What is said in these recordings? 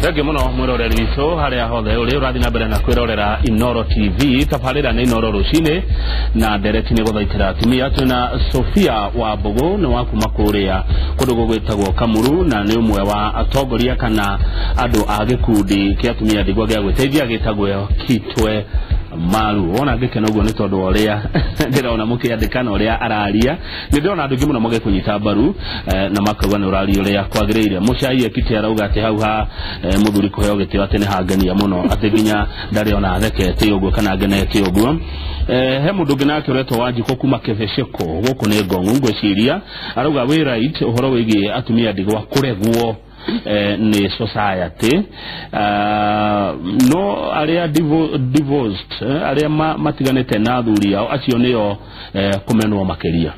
Thengiũ mũno mwĩroreri witũ harĩa hothe ũrĩ ũrathiĩ na mbere na kwĩrorera Inooro TV. Tabarĩra nĩ Inooro rũcinĩ na ndereti nĩ gũthaitĩra atumia. Twĩna Sofia wa Mbũgũ, nĩ wa kuma kũrĩa kũndũ gũgwĩtagwo Kamuru, na nĩ ũmwe wa atongoria kana andũ a gĩkundi kĩa atumia ndigwa gĩa gwĩteithia gĩtagwo Kitwe Maru. Wona ngĩkena ũguo nĩ tondũ wa ũrĩa ndĩrona mũkĩandĩka na ũrĩa araria. Nĩ ndĩrona andũ aingĩ mũno magĩkũnyita mbaru na makauga nĩ ũraria ũrĩa kwagĩrĩire. Mũcai Ekite arauga atĩ hau ha mũthuri kũheo gĩtĩo atĩ nĩ hangenia mũno, atĩ nginya ndarĩ ona athekete ũguo kana ngenete ũguo. He mũndũ ũngĩ nake ũretwo Wanjikũ kuma Kĩbĩcĩkũ, gũkũ nĩ Ngong'u ngwĩciria, arauga wĩ right ũhoro wĩgiĩ atumia ndigwa kũregwo nĩ society. No arĩa divorced, arĩa matiganĩte na athuri ao, acio nĩo kũmenwo makĩria.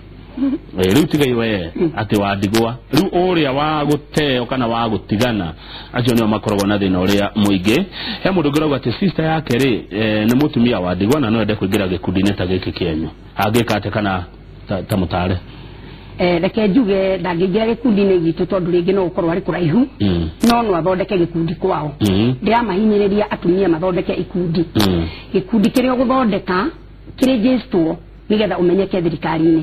Rĩu tigai we atĩ wa ndigwa, rĩu ũrĩa wa gũteo kana wa gũtigana, acio nĩo makoragwo na thĩna ũrĩa mũingĩ. He mũndũ ũngĩ ũrauga atĩ sister yake rĩ, nĩ mũtumia wa ndigwa na no ende kũingĩra gĩkundi-inĩ ta gĩkĩ kĩanyu, angĩka atĩa kana ta mũtare? Reke njuge ndangĩingĩra gĩkundi-inĩ gitũ tondũ rĩngĩ no gũkorwo arĩ kũraihu, no athondeke gĩkundi kwao. Ndĩramahinyĩrĩria atumia mathondeke ikundi. Gĩkundi kĩrĩa ũgũthondeka kĩrĩnjĩstwo nĩgetha ũmenyeke thirikari-inĩ.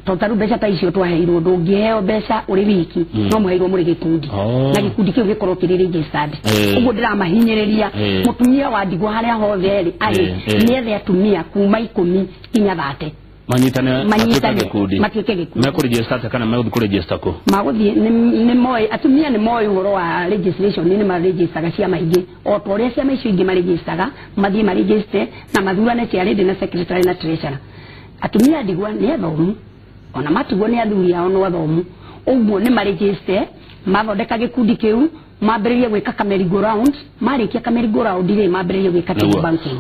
Tondũ ta rĩu mbeca ta icio twaheirwo, ndũngĩheo mbeca ũrĩ wiki, no mũheirwo mũrĩ gĩkundi. Na gĩkundi kĩu gĩkorwo kĩrĩ registered. Ũguo ndĩramahinyĩrĩria mũtumia wa ndigwa harĩa hothe rĩ arĩ, nĩethe atumia kuma 10 nginya 30. Manyitane, manyitane, matuĩke gĩkundi. Matuĩke gĩkundi. Mekũregister atĩa kana megũthiĩ kũregister kũ? Magũthiĩ nĩ moĩ, atumia nĩ moĩ ũhoro wa registration, nĩ maregistaga ciama ingĩ o ta ũrĩa ciama icio ingĩ maregistaga, mathiĩ maregister na mathurane chairlady na secretary na treasurer. Atumia ndigwa nĩ athomu, ona matigwo nĩ athuri ao no athomu, ũguo nĩ maregister, mathondeka gĩkundi kĩu, mambĩrĩrie gwĩka ka merry go round. Marĩkia ka merry go round rĩ, mambĩrĩrie gwĩka table banking.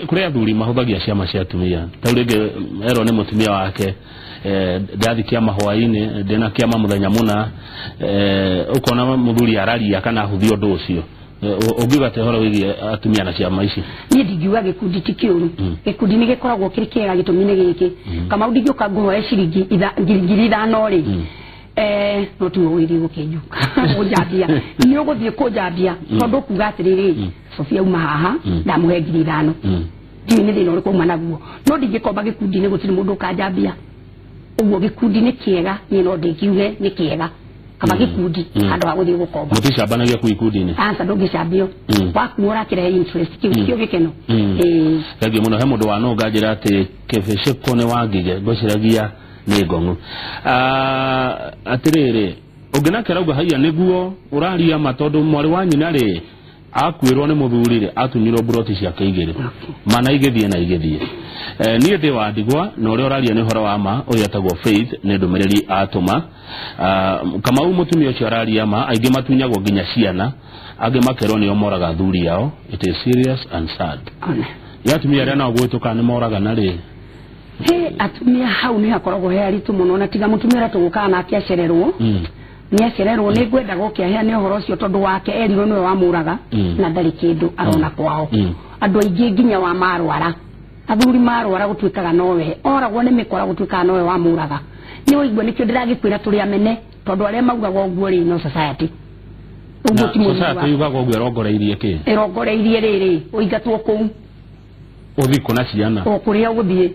Kũrĩ athuri mahũthagia ciama cia atumia. Ta rĩu rĩngĩ erwo nĩ mũtumia wake, ndathi kĩama hwaĩ-inĩ, ndĩna kĩama mũthenya mũna, ũkona mũthuri araria kana ahũthia ũndũ ũcio. Ũngiuga atĩa ũhoro wĩgiĩ atumia na ciama ici? Niĩ ndingiuga gĩkundi ti kĩũru. Gĩkundi nĩ gĩkoragwo kĩrĩ kĩega gĩtũmi-inĩ gĩkĩ. Kamau, ndingĩũka ngũhoe ciringi 5,000 rĩ, no tiwe ũgũthiĩ gũkĩnjuka kũnjambia, nĩ ũgũthiĩ kũnjambia tondũ ũkuga atĩrĩrĩ, Sofia uma haha, ndamũhe 5,000. Ndiũĩ nĩ thĩna ũrĩkũ uma naguo, no ndingĩkomba gĩkundi-inĩ gũtirĩ mũndũ ũkanjambia. Ũguo gĩkundi nĩ kĩega, niĩ no ndĩkiuge nĩ kĩega kaba gĩkundi handũ ha gũthiĩ gũkomba. Mũticambanagia kũu ikundi-inĩ? Aca, ndũngĩcambio. Wakuo ũrakĩrehe interest, kĩu tikĩo gĩkeno. Thengiũ mũno. He mũndũ wanũnga njĩra atĩ Kĩbĩcĩkũ nĩ Wangige, ngwĩciragia nĩ Ngong'u. Atĩrĩrĩ, ũngĩ nake arauga haiya nĩguo ũraria ma, tondũ mwarĩ wa nyina rĩ, akuĩrwo nĩ mũthuri rĩ, atunyirwo mburoti ciake igĩrĩ mana igĩthiĩ na igĩthiĩ. Niĩ ndĩ wa ndigwa na ũrĩa ũraria nĩ ũhoro wa ma. Ũyũ etagwo Faith, nĩ ndũmĩrĩri atũma. Kamau, mũtumia ũcio araria ma, aingĩ matunyagwo nginya ciana, angĩ makerwo nĩo moraga athuri ao. It is serious and sad. Ona. Nĩ atumia arĩa nao gwĩtũka nĩ moragana rĩ? He atumia hau nĩ hakoragwo he aritũ mũno, na tiga mũtumia ũrĩa tũgũkaga nake acererwo, nĩ acererwo, nĩ ngwendaga ũke aheane ũhoro ũcio tondũ wake erirwo nĩwe wamũraga na ndarĩ kĩndũ arona kwao. Andũ aingĩ nginya wa marwara, athuri marwara gũtuĩkaga nowe oragwo nĩ mĩkora, gũtuĩkaga nowe wamũraga. Nĩ waigua, nĩkĩo ndĩragĩkwĩra tũrĩ amene, tondũ arĩa maugaga ũguo rĩ, no society ũguo Na ti mũthuri society yugaga ũguo ĩrongoreirie kĩ? Ĩrongoreirie rĩrĩ, ũingatwo kũu. Ũthiĩ kũ na ciana? O kũrĩa ũgũthiĩ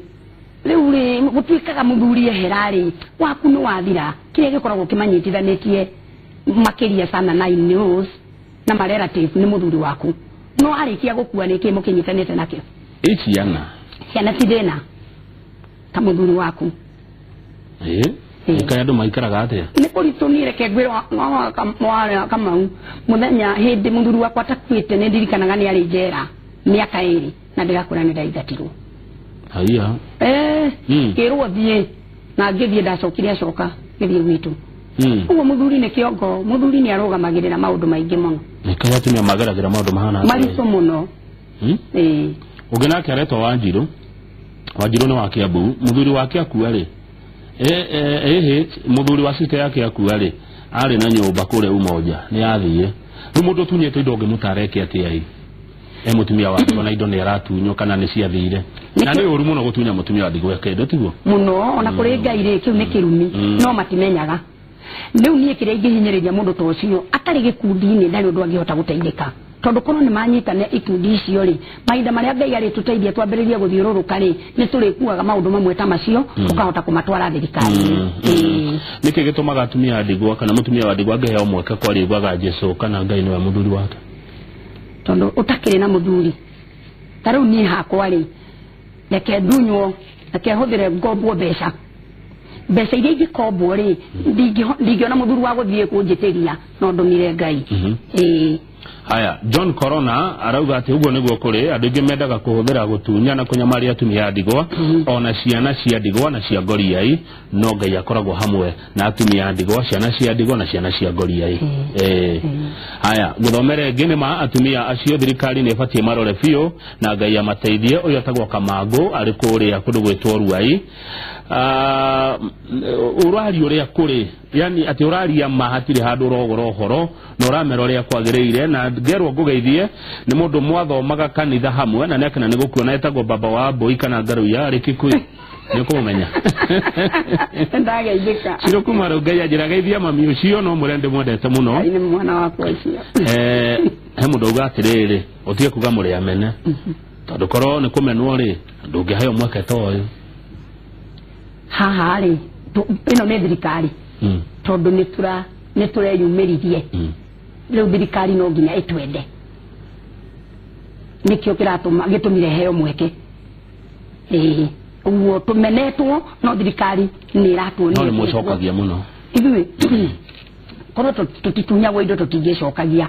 rĩu rĩ, gũtuĩkaga mũthuri ehera rĩ, waku nĩ wathira. Kĩrĩa gĩkoragwo kĩmanyitithanĩtie makĩria sana na in-laws na ma relative nĩ mũthuri waku, no arĩkia gũkua nĩ kĩ mũkĩnyitanĩte nakĩo? Ĩ ciana? Ciana ti thĩna ta mũthuri waku. Ĩ. Kaĩ andũ maikaraga atĩa? Nĩ kũritũ. Niĩ reke ngwĩre wa Kamau, mũthenya hĩndĩ mũthuri wakwa atakuĩte, nĩ ndirikanaga nĩ arĩ njera mĩaka 2 na ndĩrakwĩra nĩ ndaingatirwo. Haiya. Ngĩrwo thiĩ na ngĩthiĩ, ndacokire acoka ngĩthiĩ gwitũ. Ũguo mũthuri nĩ kĩongo, mũthuri nĩ arũgamagĩrĩra maũndũ maingĩ mũno. Nĩ atumia mageragĩra maũndũ mahana atĩa? Maritũ mũno. Ĩĩ. Ũngĩ nake aretwo Wanjirũ. Wanjirũ nĩ wa Kiambu. Mũthuri wake akua rĩ, ĩhĩ, mũthuri wa sister yake akua rĩ, arĩ na nyũmba kũrĩa Umoja, nĩ yathire. Rĩu mũndũ ũtunyĩte indo ũngĩmũtara eke atĩa? Ĩ e mũtumia wa ndigwa na indo nĩ aratunywo kana nĩ ciathire, na nĩ ũru mũno gũtunya mũtumia wa ndigwa kĩndũ, tiguo? Mũno, ona kũrĩ Ngai rĩ, kĩu nĩ kĩrumi. No matimenyaga. Rĩu niĩ kĩrĩa ingĩhinyĩrĩria mũndũ ta ũcio atarĩ gĩkundi-inĩ ndarĩ ũndũ angĩhota gũteithĩka, tondũ korwo nĩ manyitane ikundi icio rĩ, mahinda marĩa Ngai arĩtũteithia twambĩrĩrie gũthiũrũrũka rĩ, nĩ tũrĩkuaga maũndũ mamwe ta macio ũkahota kũmatwara thirikari-inĩ. Nĩkĩ gĩtũmaga atumia a ndigwa kana mũtumia wa ndigwa angĩheo mweke kwaria augaga Jesũ kana Ngai nĩwe mũthuri wake? Tondũ ũtakĩrĩ na mũthuri ta rĩu niĩ hakwa rĩ, reke ndunywo, reke hũthĩre ngombwo mbeca, mbeca iria ingĩkombwo rĩ, ndingĩona mũthuri wa gũthiĩ kũnjĩtĩria, no ndũmire Ngai. Haya, John Corona arauga atĩ ũguo nĩguo kũrĩ andũ aingĩ mendaga kũhũthĩra gũtunya na kũnyamaria atumia a ndigwa ona ciana cia ndigwa na cia ngoriai, no Ngai akoragwo hamwe na atumia a ndigwa, ciana cia ndigwa na ciana cia ngoriai. Haya, gũthomere ĩngĩ nĩ ma atumia acio thirikari nĩ ĩbatiĩ marore biũ na Ngai amateithie. Ũyũ etagwo Kamangũ arĩ kũrĩa kũndũ gwĩtwo Ruai. Ũraria ũrĩa kũrĩ, yani atĩ ũraria ma hatirĩ handũ ũrogora ũhoro na ũramera ũrĩa kwagĩrĩire. Na ngerwo ngũgeithie nĩ mũndũ mwathomaga kanitha hamwe na nĩakena nĩ gũkuona, etagwo Baba wa Mbũi kana Ngaruiya arĩ Kikuyu, nĩ ũkũmũmenya? Ndageithĩka. Ciro kuma rĩu Ngai anjĩra geithia mami ũcio no mwĩre ndĩmwendete mũno. Ngai nĩ mwana wakwa ũcio. He mũndũ auga atĩrĩrĩ, ũtige kuga mũrĩ amene, tondũ korwo nĩ kũmenwo rĩ, ndũngĩheo mweke ta ũyũ. Haha rĩ, ĩno nĩ thirikari, tondũ nĩ tũreyumĩririe. Rĩu thirikari no nginya ĩtwende, nĩkĩo kĩratũma gĩtũmire heo mweke. Ũguo tũmenetwo no thirikari nĩ ĩratuonia. No nĩ mũcokagia mũno ithuĩ. Korwo tũtitunyagwo indo tũtingĩcokagia,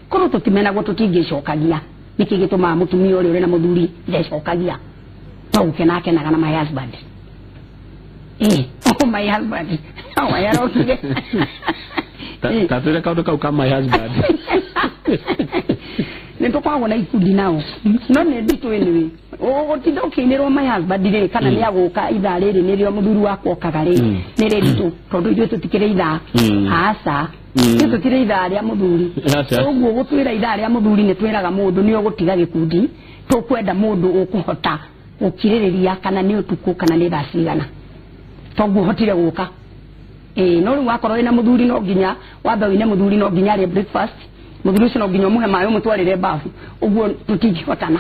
korwo tũtimenagwo tũtingĩcokagia. Nĩkĩ gĩtũmaga mũtumia ũrĩa ũrĩ na mũthuri ndecokagia? No gũkena akenaga na my husband. Oh my husband, oh my arokire. Ta twĩre kaũndũ kau ka my husband. Nĩ tũkoragwo na ikundi nao, no nĩ nditũ anyway. Ũgũtinda ũkĩinĩrwo my husband rĩ, kana nĩ agũka ithaa rĩrĩ nĩrĩo mũthuri wakwa okaga rĩ, nĩ rĩritũ, tondũ ithuĩ tũtikĩrĩ ithaa. Aca, ithuĩ tũtirĩ ithaa rĩa mũthuri. Ũguo gũtwĩra ithaa rĩa mũthuri nĩ twĩraga mũndũ nĩ ũgũtiga gĩkundi, tũkwenda mũndũ ũkũhota gũkirĩrĩria kana nĩ ũtukũ kana nĩ thaa cigana, toguo hotire gũka. No rĩu wakorwo wĩna mũthuri no nginya wambe wĩne mũthuri, no nginya arĩe breakfast, mũthuri ũcio no nginya ũmũhe maĩ ũmũtwarĩre bafu, ũguo tũtingĩhotana.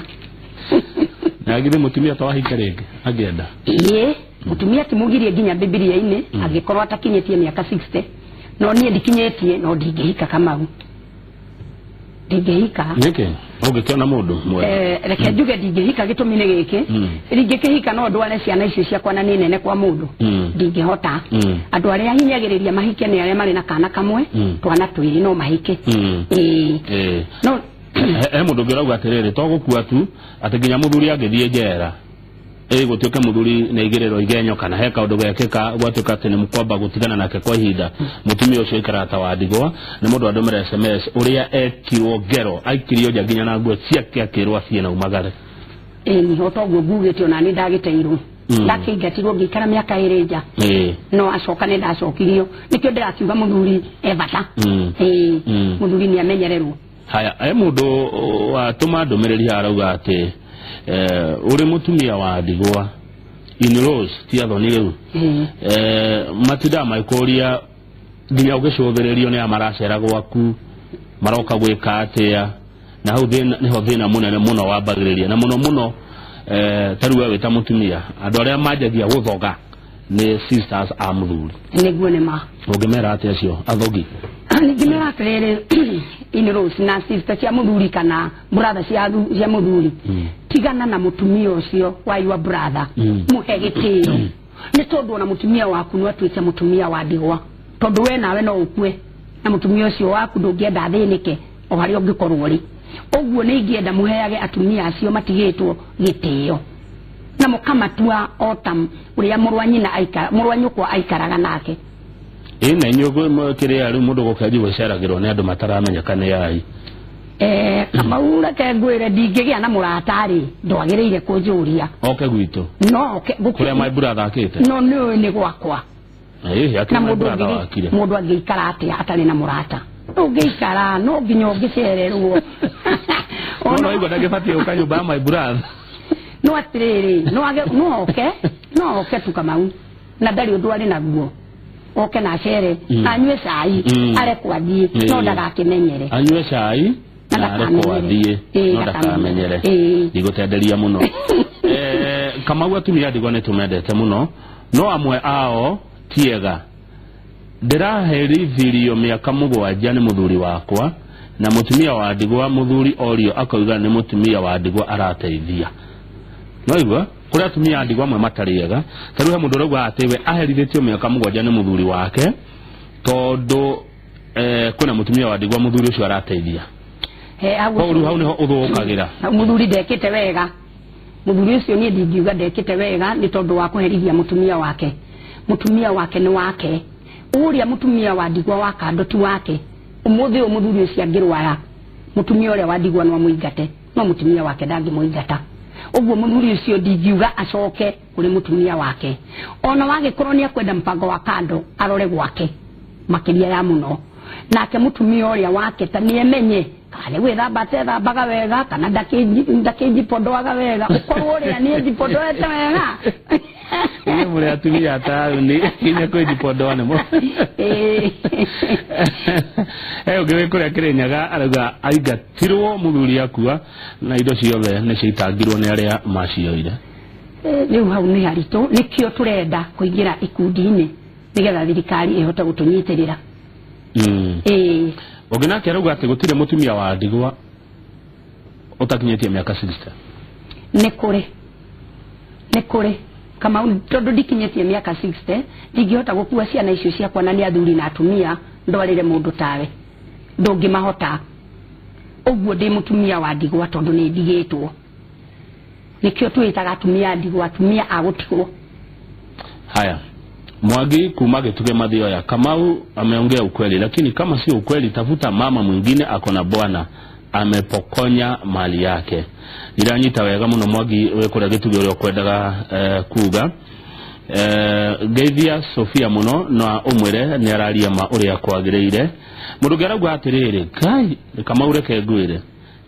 Na githĩ mũtumia to ahike rĩngĩ angĩenda? Ĩĩ, mũtumia ti mũgirie nginya Bibilia-inĩ angĩkorwo atakinyĩtie mĩaka 60, no niĩ ndikinyĩtie, no ndingĩhika Kamau, ndingĩhika. Nĩkĩ? Ũngĩkĩona mũndũ mwega? Reke njuge ndingĩhika gĩtũmi nĩ gĩkĩ, ingĩkĩhika no ndware ciana icio ciakwa na nĩ nene kwa mũndũ, ndingĩhota. Andũ arĩa hinyagĩrĩria mahike nĩ arĩa marĩ na kana kamwe, twana twĩrĩ no mahike. No he mũndũ ũngĩ ũrauga atĩrĩrĩ, to gũkua tu, atĩ nginya mũthuri angĩthiĩ njera, gũtuĩke mũthuri nĩ aigĩrĩrwo igenyo kana he kaũndũ gekĩka gwatuĩka atĩ nĩ mũkwamba gũtigana nake kwa ihinda, mũtumia ũcio aikaraga ta wa ndigwa. Nĩ mũndũ andũmĩra SMS ũrĩa ekirwo ngero, aikirio nja nginya na nguo ciake akĩrwo athiĩ na umagare. Ĩni, o toguo ngugĩte ona nĩ ndagĩteirwo, ndakĩingatirwo ngĩikara mĩaka ĩrĩ nja, no acoka nĩ ndacokirio. Nĩkĩo ndĩrakiuga mũthuri e bata. Mũthuri nĩ amenyererwo. Haya, he mũndũ watũma ndũmĩrĩri haha arauga atĩ ũrĩ mũtumia wa ndigwa in laws ti athoni rĩu, matindaga magĩkũria nginya ũgĩcũthĩrĩrio nĩ aya maracera gwaku, maroka gwĩka atĩa, na hau nĩho thĩna mũnene mũno wambagĩrĩria. Na mũno mũno ta rĩu we wĩ ta mũtumia, andũ arĩa manjagia gũthoga nĩ sisters a mũthuri. Nĩguo nĩ ma. Ũngĩmera atĩa acio athogi? Ningĩmera atĩrĩrĩ, in-laws na sister cia mũthuri kana brother cia mũthuri, tigana na mũtumia ũcio wa your brother, mũhe gĩtĩo, nĩ tondũ ona mũtumia waku no atuĩke mũtumia wa ndigwa, tondũ we nawe no ũkue na mũtumia ũcio waku ndũngĩenda athĩnĩke o harĩa ũngĩkorwo ũrĩ. Ũguo nĩ ingĩenda mũheage atumia acio matigĩtwo gĩtĩo na mũkamatua o ta ũrĩa mũrũ wa nyina aikara, mũrũ wa nyũkwa aikaraga nake. Ĩ na inyuĩ kĩrĩa rĩu mũndũ gũkĩanjia gwĩceragĩrwo nĩ andũ mataramenyeka nĩ ai? Kamau, reke ngwĩre, ndingĩgĩa na mũrata rĩ, ndwagĩrĩire kũnjũria. Oke gwitũ? No oke kũrĩa my brother akĩte? No nĩ nĩ gwakwa. Na mũndũ angĩikara atĩa atarĩ na mũrata? Ũngĩikara no nginya ũngĩcererwo. No igua ndagĩbatiĩ gũka nyũmba ya my brother. No atĩrĩrĩ, no oke, no oke tu Kamau, na ndarĩ ũndũ arĩ naguo. Oke na acere anyue cai arekwo athiĩ no ndagakĩmenyere. Anyue cai na arekwo athiĩ no ndakamenyere. Ndigũtenderia mũno. Kamau atumia ndigwa nĩ tũmendete mũno no amwe ao tiega. Ndĩraherithirio mĩaka 7 nĩ mũthuri wakwa na mũtumia wa ndigwa mũthuri orio akauga nĩ mũtumia wa ndigwa arateithia. No igua kũrĩ atumia a ndigwa amwe matarĩ ega. Ta rĩu he mũndũ ũrauga atĩ we aherithĩtio mĩaka 7 nĩ mũthuri wake tondũ kwĩna mũtumia wa ndigwa mũthuri ũcio arateithia. Koguo rĩu hau nĩho ũthũkagĩra. Mũthuri ndekĩte wega. Mũthuri ũcio niĩ ndingiuga ndekĩte wega nĩ tondũ wa kũherithia mũtumia wake. Mũtumia wake nĩ wake. Ũrĩa mũtumia wa ndigwa wa kando ti wake. Ũmũthĩ ũyũ mũthuri ũcio angĩrwara mũtumia ũrĩa wa ndigwa no amũingate no mũtumia wake ndangĩmũingata. Ũguo mũthuri ũcio ndingiuga acoke kũrĩ mũtumia wake. Ona wagĩkorwo nĩ akwenda mpango wa kando arore gwake makĩria ya mũno. Nake mũtumia ũrĩa wake ta nĩemenye kana gwĩthamba atethambaga wega kana ndakĩnjipondoaga wega ũkorwo ũrĩa nĩenjipondoete wega. Nĩ mũrĩ atumia taũni nginya kwĩjipondoa nĩmo. Ũngĩ wĩ kũrĩa Kĩrĩnyaga arauga aingatirwo mũthuri akua na indo ciothe nĩ ciaitangirwo nĩ arĩa macioire. Rĩu hau nĩ haritũ nĩkĩo tũrenda kũingĩra ikundi-inĩ nĩgetha thirikari ĩhote gũtũnyitĩrĩra. Ũngĩ nake arauga atĩ gũtirĩ mũtumia wa ndigwa ũtakinyĩtie mĩaka 60. Nĩ kũrĩ. Nĩ kũrĩ. Kamau tondũ ndikinyĩtie mĩaka 60 ndingĩhota gũkua ciana icio ciakwa na nĩ athuri na atumia ndwarĩre mũndũ tawe. Ndũngĩmahota. Ũguo ndĩ mũtumia wa ndigwa tondũ nĩ ndigĩtwo. Nĩkĩo twĩtaga atumia a ndigwa, atumia a gũtigwo. Haya. Mwangi kuma Gĩtugĩ Mathioya, Kamau ameongea ukweli, lakini kama sio ukweli tafuta mama mwingine ako na bwana amepokonya mali yake. Ndiranyita wega muno Mwangi we kũrĩa Gĩtugĩ ũrĩa ũkwendaga kuga. Geithia Sofia muno na ũmwĩre nĩ araria ma ũrĩa kwagĩrĩire. Mũndũ ũngĩ arauga atĩrĩrĩ, Ngai Kamau reke ngwĩre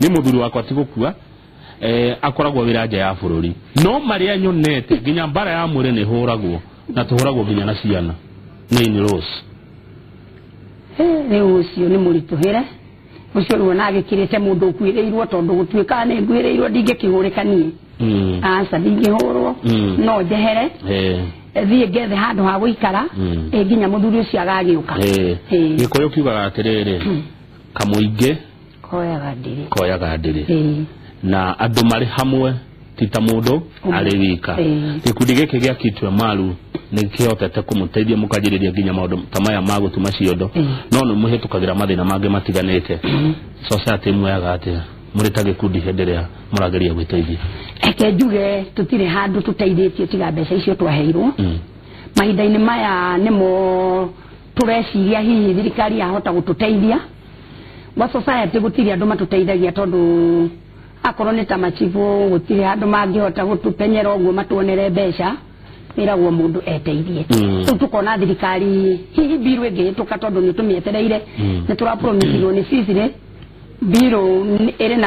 nĩ mũthuri wakwa ti gũkua akoragwo wĩra nja ya bũrũri no marĩa nyonete nginya mbara ya mwĩrĩ nĩ hũragwo na tũhũragwo nginya na ciana nĩ in-laws. Rĩu ũcio nĩ mũritũhĩre ũcio rĩu ona agĩkĩrĩte mũndũ ũkuĩrĩirwo tondũ gũtuĩka nĩ nguĩrĩirwo ndingĩkĩhũrĩka niĩ. Aca ndingĩhũrwo no njehere thiĩ ngethe handũ ha gũikara nginya mũthuri ũcio agagĩũka. Gĩkũyũ kiugaga atĩrĩrĩ kamũingĩ koyaga ndĩrĩ. Koyaga ndĩrĩ. Na andũ marĩ hamwe ti ta mũndũ arĩ wika. Gĩkundi gĩkĩ gĩa Kitwe Maru nĩ kĩhotete kũmũteithia mũkanjĩrĩria nginya maũndũ ta maya ma gũtuma ciondo no nĩ mũhĩtũkagĩra mathĩna mangĩ matiganĩte. Society muoyaga atĩa mũrĩ ta gĩkundi hĩndĩ ĩrĩa mũrageria gwĩteithia? Reke njuge tũtirĩ handũ tũteithĩtio tiga mbeca icio twaheirwo. Mahinda-inĩ maya nĩmo tũreciria hihi thirikari yahota gũtũteithia. Gwa society gũtirĩ andũ matũteithagia tondũ akorwo nĩ ta machibu gũtirĩ handũ mangĩhota gũtũpenyera ũguo matuonere mbeca ĩragwo mũndũ eteithie. Rĩu tũkona thirikari hihi mbirũ ĩngĩhĩtũka tondũ nĩ tũmĩetereire nĩ tũrapromisirwo nĩ Sicily mbirũ ĩrĩ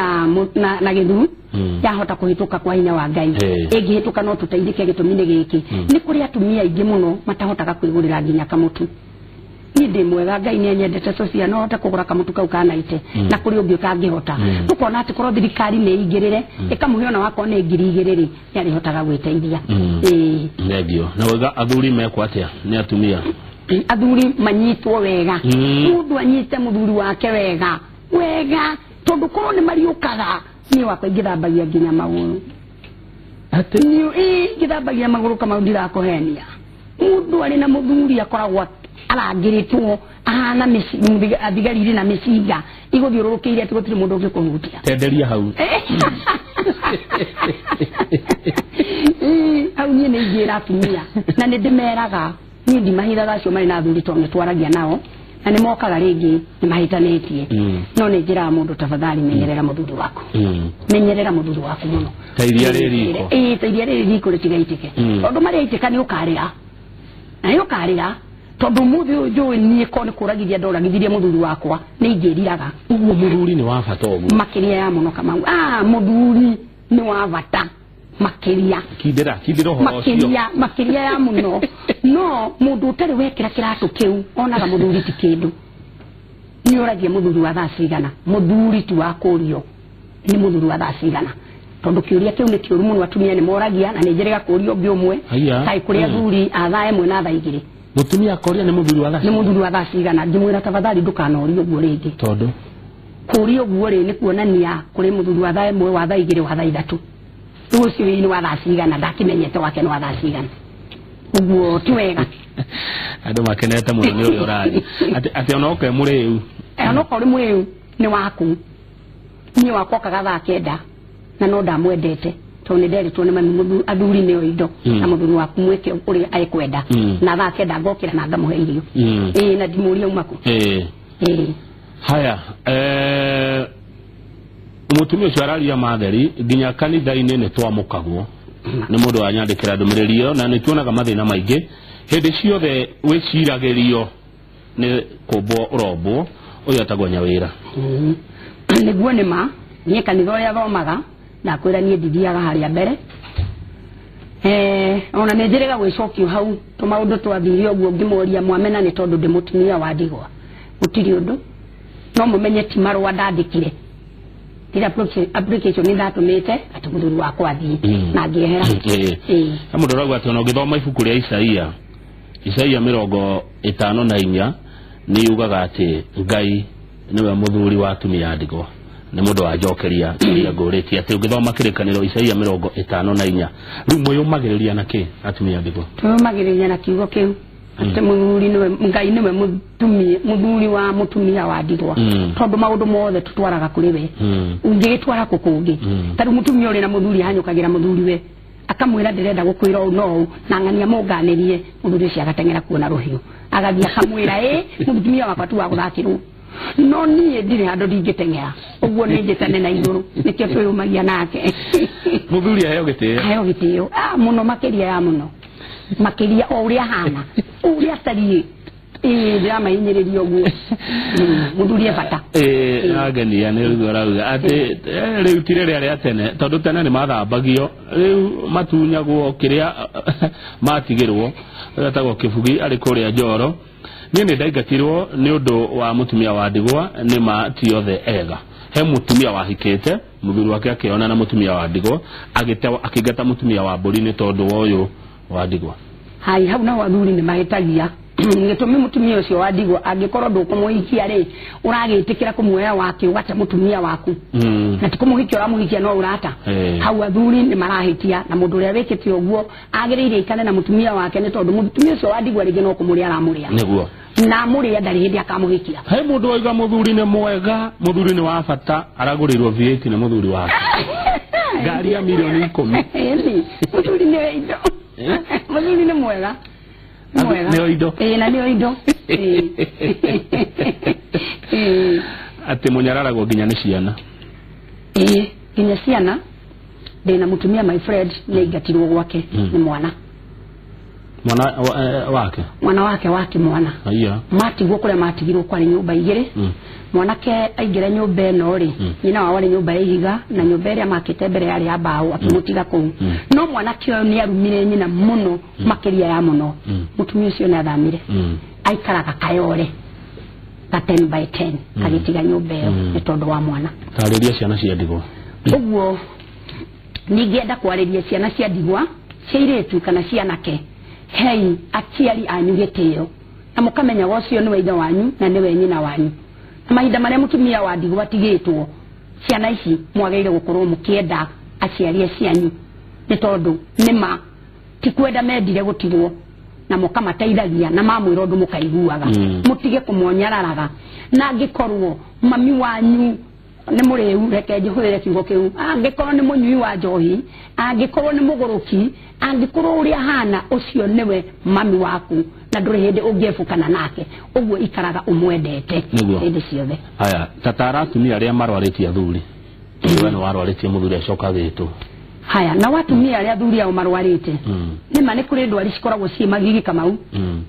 na gĩthuru yahota kũhĩtũka kwa hinya wa Ngai. Ĩngĩhĩtũka no tũteithĩke gĩtũmi-inĩ gĩkĩ. Nĩ kũrĩ atumia aingĩ mũno matahotaga kwĩgũrĩra nginya kamũtu. Niĩ ndĩ mwega Ngai nĩ anyendete Sophia no hote kũgũra kamũtu kau ka naite na kũrĩ ũngĩ ũtangĩhota. Tũkona atĩ korwo thirikari nĩ ĩingĩrĩre ĩkamũhe ona wakorwo nĩ 2,000 rĩ nĩ arĩhotaga gwĩteithia. Thengio. Na wega athuri mekwo atĩa nĩ atumia? Athuri manyitwo wega. Mũndũ anyite mũthuri wake wega wega tondũ korwo nĩ mariũkaga niĩ wakwa ingĩthambagia nginya magũrũ. Atĩ niĩ ingĩthambagia magũrũ Kamau ndirakũhenia. Mũndũ arĩ na mũthuri akoragwo arangĩrĩtwo ahana thigari irĩ na mĩcinga igũthiũrũrũkĩirie atĩ gũtirĩ mũndũ ũngĩkũhutia. Tenderia hau. Hau niĩ nĩ ingĩra atumia na nĩ ndĩmeraga niĩ ndimahithaga acio marĩ na athuri tondũ nĩ twaragia nao na nĩ mokaga rĩngĩ nĩ mahĩtanĩtie. No nĩ njĩraga mũndũ tafadhali menyerera mũthuri waku. Menyerera mũthuri waku mũno. Ta iria rĩ riko. Ta iria rĩ riko rĩtigaitĩke. Tondũ marĩaitĩka nĩ ũkarĩra. Na nĩ ũkarĩra tondũ mũthĩ ũyũ njũĩ niĩ korwo nĩ kũragithia ndoragithirie mũthuri wakwa nĩ ingĩriraga. Ũguo mũthuri nĩ wa bata ũguo? Makĩria ya mũno Kamau. Mũthuri nĩ wa bata. Makĩria. Kindĩra ũhoro ũcio. Makĩria ya mũno. No mũndũ ũtarĩ wekĩra kĩratũ kĩu onaga mũthuri ti kĩndũ. Nĩ ũragia mũthuri wa thaa cigana. Mũthuri ti wa kũrio nĩ mũthuri wa thaa cigana. Tondũ kĩũria kĩu nĩ kĩũru mũno, atumia nĩ moragia na nĩ njĩrĩga kũrio ũngĩ ũmwe. Kaĩ kũrĩ athuri a thaa 1 na thaa 2. Mũtumia akoria nĩ mũthuri wa thaa cigana. Nĩ mũthuri wa thaa cigana. Ngĩmwĩra tafadhali ndũkanorie ũguo rĩngĩ. Tondũ kũria ũguo rĩ nĩ kuonania kũrĩ mũthuri wa thaa 1 wa thaa 2 wa thaa 3. Rĩu ũcio nĩ wa thaa cigana ndakimenyete wake nĩ wa thaa cigana. Ũguo ti wega. Andũ makenete mũno nĩ ũrĩa ũraria. Atĩ ona okorwo mũrĩu. Ona okorwo ũrĩ mũrĩu nĩ waku. Niĩ wakwa okaga thaa 9 na no ndamwendete tondũ nĩ nderĩtwo nĩ mami athuri nĩo indo na mũthuri waku mwĩke ũrĩa ekwenda. Na thaa 9 ngokĩra na ngamũhe irio. Ĩĩ na ndimũrie uma kũ. Ĩĩ. Haya, mũtumia ũcio araria matheri nginya kanitha-inĩ nĩ twamũkagwo. Nĩ mũndũ wanyandĩkĩra ndũmĩrĩri ĩyo na nĩ tuonaga mathĩna maingĩ. Hĩndĩ ciothe wĩciragĩrio nĩ kũmbwo ũrombwo, ũyũ etagwo Nyawĩra. Nĩguo nĩ ma, niĩ kanitha ũrĩa thomaga ndakwĩra niĩ ndithiaga harĩa mbere. Ona nĩ njĩrĩga gwĩcokio hau tũmaũndũ twathire ũguo ngĩmoria mwamena nĩ tondũ ndĩ mũtumia wa ndigwa. Gũtirĩ ũndũ. No mũmenye ti marũa ndandĩkire. Ira application nĩ ndatũmĩte atĩ mũthuri wakwa athiĩ na ngĩehera. Na mũndũ ũrauga atĩ ona ũngĩthoma ibuku rĩa Isaia, Isaia 54 nĩ yugaga atĩ Ngai nĩwe mũthuri wa atumia a ndigwa. Nĩ mũndũ wanjokeria kĩrĩa ngũrĩtie atĩ ũngĩthoma kĩrĩkanĩro Isaia 54. Rĩu mwĩyũmagĩrĩria na kĩ atumia a ndigwa? Twĩyũmagĩrĩria na kiugo kĩu. Atĩ mũthuri nĩwe Ngai nĩwe mũthuri wa mũtumia wa ndigwa. Tondũ maũndũ mothe tũtwaraga kũrĩ we. Ũngĩgĩtwara kũ kũngĩ. Ta rĩu mũtumia ũrĩ na mũthuri ahanyũkagĩra mũthuri we. Akamwĩra ndĩrenda gũkwĩra ũũ no ũũ na ng'ania mũnganĩrie, mũthuri ũcio agateng'era kuona rũhiũ. Agathiĩ akamwĩra ĩ mũtumia wakwa ti wa gũthakĩrwo. No niĩ ndirĩ handũ ndingĩteng'era. Ũguo nĩ njĩtane na igũrũ nĩkĩo twĩyũmagia nake. Mũthuri aheo gĩtĩo. Aheo gĩtĩo. Mũno makĩria ya mũno. Makĩria o ũrĩa ahana, ũrĩa atariĩ. Ĩĩ ndĩramahinyĩrĩria ũguo. Mũthuri e bata. Ĩĩ agenia nĩ ũguo arauga atĩ rĩu ti rĩrĩa rĩa tene tondũ tene nĩ mathambagio rĩu matunyagwo kĩrĩa matigĩrwo etagwo Kĩbugi arĩ kũrĩa Njoro. Niĩ nĩ ndaingatirwo nĩ ũndũ wa mũtumia wa ndigwa nĩ ma ti othe ega. He mũtumia wahikĩte mũthuri wake akĩona na mũtumia wa ndigwa akĩingata mũtumia wa mbũri nĩ tondũ wa ũyũ wa ndigwa. Hai hau naho athuri nĩ mahĩtagia. Gĩtũmi mũtumia ũcio wa ndigwa angĩkorwo ndũkũmũhikia rĩ ũragĩtĩkĩra kũmuoya wake ũgate mũtumia waku. Na ti kũmũhikia ũramũhikia no ũrata. Hau athuri nĩ marahĩtia na mũndũ ũrĩa wĩkĩte ũguo agĩrĩire aikare na mũtumia wake nĩ tondũ mũtumia ũcio wa ndigwa rĩngĩ no kũmũrĩa aramũrĩa. Nĩguo. Na mũrĩa ndarĩ hĩndĩ akamũhikia. He mũndũ waiga mũthuri nĩ mwega, mũthuri nĩ wa bata, aragũrĩirwo V8 nĩ mũthuri wake. Ngari ya milioni 10. Mũthuri nĩ indo. Mũthuri nĩ mwega. Nĩo indo. Ĩĩ na nĩo indo. Atĩ mũnyararagwo nginya nĩ ciana. Ĩĩ nginya ciana. Ndĩna mũtumia my friend nĩ aingatirwo gwake nĩ mwana. Mwana wake? Mwana wake wa kĩmwana. Aya. Matigwo kũrĩa matigirwo kwarĩ nyũmba 2. Mwanake aingĩra nyũmba ĩno rĩ, nyina wao arĩ nyũmba ya ihiga na nyũmba ĩrĩa makĩte mbere yarĩ ya mbaũ akĩmũtiga kũu. No mwanake ũyũ nĩ arumire nyina mũno makĩria ya mũno. Mũtumia ũcio nĩ athamire. Aikaraga Kayore ka 10 by 10 agĩtiga nyũmba ĩyo nĩ tondũ wa mwana. Tarĩria ciana cia ndigwa. Ũguo ningĩenda kwarĩria ciana cia ndigwa, cia airĩtu kana cia anake. Hei aciari anyu gĩtĩo na mũkamenyaga ũcio nĩwe ithe wanyu na nĩwe nyina wanyu. Na mahinda marĩa mũtumia wa ndigwa atigĩtwo, ciana ici mwagĩrĩire gũkorwo mũkĩenda aciari cianyu nĩ tondũ nĩma ti kwenda mendire gũtigwo na mũkamateithagia na mamwĩra ũndũ mũkaiguaga. Mũtige kũmonyararaga. Na angĩkorwo mami wanyu nĩ mũrĩu, reke njihũthĩre kiugo kĩu, angĩkorwo nĩ mũnyui wa njohi, angĩkorwo nĩ mũgũrũki, angĩkorwo ũrĩa ahana, ũcio nĩwe mami waku na ndũrĩ hĩndĩ ũngĩebũkana nake. Ũguo ikaraga ũmwendete hĩndĩ ciothe. Haya, tatara atumia arĩa marwarĩtie athuri. We nĩ warwarĩtie mũthuri acoka agĩtwo. Haya, na watumia arĩa athuri ao marwarĩte. Nĩma nĩ kũrĩ ndwari cikoragwo ciĩ magigi Kamau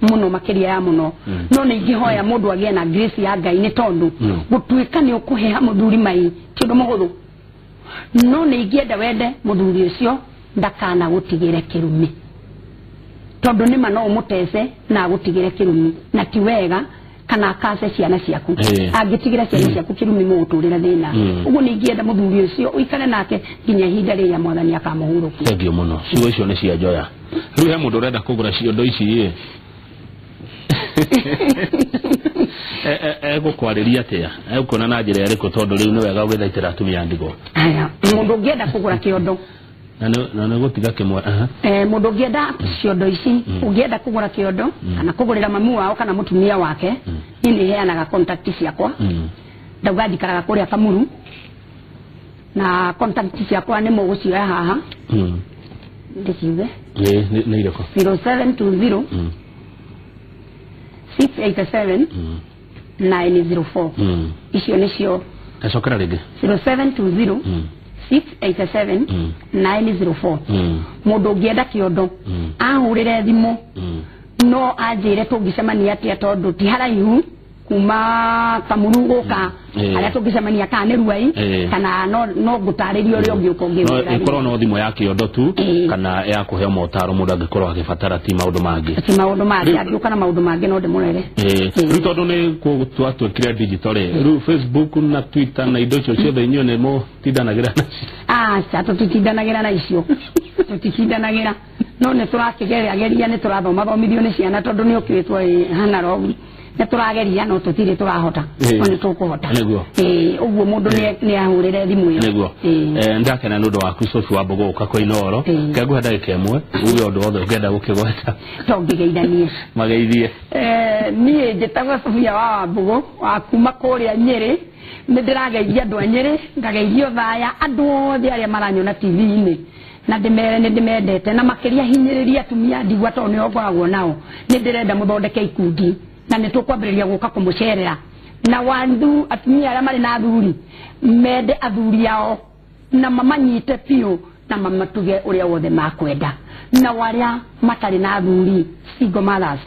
mũno makĩria ya mũno. No nĩ ingĩhoya mũndũ agĩe na grace ya Ngai nĩ tondũ gũtuĩka nĩ ũkũheha mũthuri mai ti ũndũ mũhũthũ. No nĩ ingĩenda wende mũthuri ũcio ndakana gũtigĩre kĩrumi tondũ nĩma no ũmũtece na agũtigĩre kĩrumi na ti wega kana akace ciana ciaku angĩtigĩra ciana ciaku kĩrumi mũgũtũrĩra thĩna ũguo nĩ ingĩenda mũthuri ũcio ũikare nake nginya ihinda rĩrĩa mwathani akamũhurũkia. Thengiũ mũno, ciugo icio nĩ cia njoya. Rĩu he mũndũ ũrenda kũgũra ciondo ici ĩ egũkwarĩria atĩa, egũkuona na njĩra ĩrĩkũ tondũ rĩu nĩ wega ũgĩthaitĩra atumia a ndigwa? Aya, mũndũ ũngĩenda kũgũra kĩondo na nĩ gũtiga kĩmwe. Mũndũ ũngĩenda ciondo ici, ũngĩenda kũgũra kĩondo kana kũgũrĩra mamu wao kana mũtumia wake, niĩ nĩ heanaga contact ciakwa. Ndauga njikaraga kũrĩa Kamuru na contact ciakwa nĩ mũgũcioya haha. Ndĩciuge? Nĩ irĩkũ? 0720 687 904. Icio nĩcio. Cokera rĩngĩ. 0720 687 904. Mũndũ ũngĩenda kĩondo ahũrĩre thimũ no anjĩre tũngĩcemania atĩa tondũ ti haraihu kuma Kamuru gũka harĩa tũngĩcemania kana nĩ Ruai kana no ngũtarĩrie ũrĩa ũngĩũka ũngĩũka. Ĩkorwo no thimũ ya kĩondo tu kana ya kũheo motaro mũndũ angĩkorwo agĩbatara, ti maũndũ mangĩ. Ti maũndũ mangĩ, angĩũka na maũndũ mangĩ no ndĩmũrere. Rĩu tondũ nĩ twatuĩkire digital rĩ, rĩu Facebook na Twitter na indo icio ciothe inyuĩ nĩ mũtindanagĩra nacio? Aca, tũtitindanagĩra na icio, tũtitindanagĩra, no nĩ tũrakĩgeria, nĩ tũrathomathomithio nĩ ciana tondũ nĩ ũkĩrĩtwo hana rogu, nĩ tũrageria no tũtirĩ tũrahota, no nĩ tũkũhota. Nĩguo. Ũguo mũndũ nĩ ahũrĩre thimũ ĩyo. Nĩguo. Ndakena nĩ ũndũ waku Sophie wa Mbũgũ gũka kwa Inooro. Kenguhe ndagĩka ĩmwe uge ũndũ wothe ũngĩenda gũkĩgweta. To ngĩgeithanie. Mageithie. Niĩ njĩtagwo Sophia wa Wambũgũ wa kuma kũrĩa Nyĩrĩ. Nĩ ndĩrageithia andũ a Nyĩrĩ, ngageithio Thaya, andũ othe arĩa maranyona TV-inĩ na ndĩmere nĩ ndĩmendete, na makĩria hinyĩrĩria atumia ndigwa tondũ nĩo ngoragwo nao. Nĩ ndĩrenda mũthondeke ikundi na nĩ tũkwambĩrĩria gũka kũmũcerera na wanthu atumia arĩa marĩ na athuri mende athuri ao na mamanyite biũ na mamatuge ũrĩa wothe makwenda, na warĩa matarĩ na athuri single mothers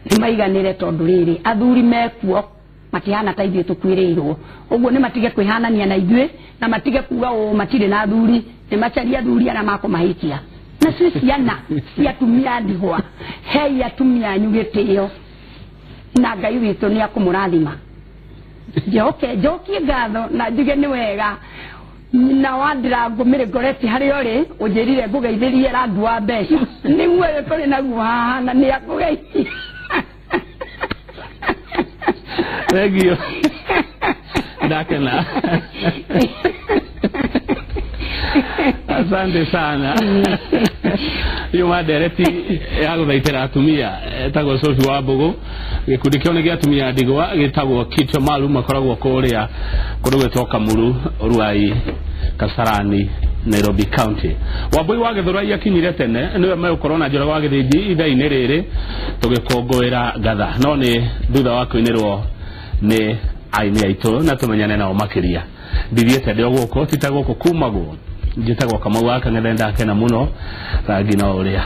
nĩ maiganĩre tondũ rĩrĩ athuri mekuo matihana ta ithuĩ tũkuĩrĩirwo. Ũguo nĩ matige kwĩhanania na ithuĩ na matige kuga ũũ matirĩ na athuri, nĩ macarie athuri arĩa makũmahikia. Nacio ciana cia atumia ndigwa, hei atumia anyu gĩtĩo na Ngai witũ nĩ akũmũrathima. Njoke njokie ngatho na njuge nĩ wega nyina wa Ndirango Mĩrĩngoreti harĩa ũrĩ ũnjĩrire ngũgeithĩrie rangi wa mbeca nĩguo ũyũ tũrĩ naguo haha na nĩ akũgeithia. Thengiũ, ndakena, asante sana. Yuma ndereti ya gũthaitĩra atumia etagwo Sophie wa Mbũgũ, gĩkundi kĩo nĩ gĩa atumia ndigwa gĩtagwo Kito Maalum, makoragwo kũrĩa kũndũ gwĩtwo Kamuru, Ruai, Kasarani, Nairobi County. Wambui wa Gĩthũrai akinyire tene nĩwe megũkorwo na Njoroge wa Gĩthĩnji ithaa-inĩ rĩrĩ tũgĩkũngũĩra ngatha, no nĩ thutha wa kũinĩrwo nĩ aini aitũ na tũmenyane nao makĩria. Ndithiĩte ndĩ o gũkũ, ti ta gũkũ kumagwo, njĩtagwo Kamau wa Kang'ethe, ndakena mũno rangi no ũrĩa.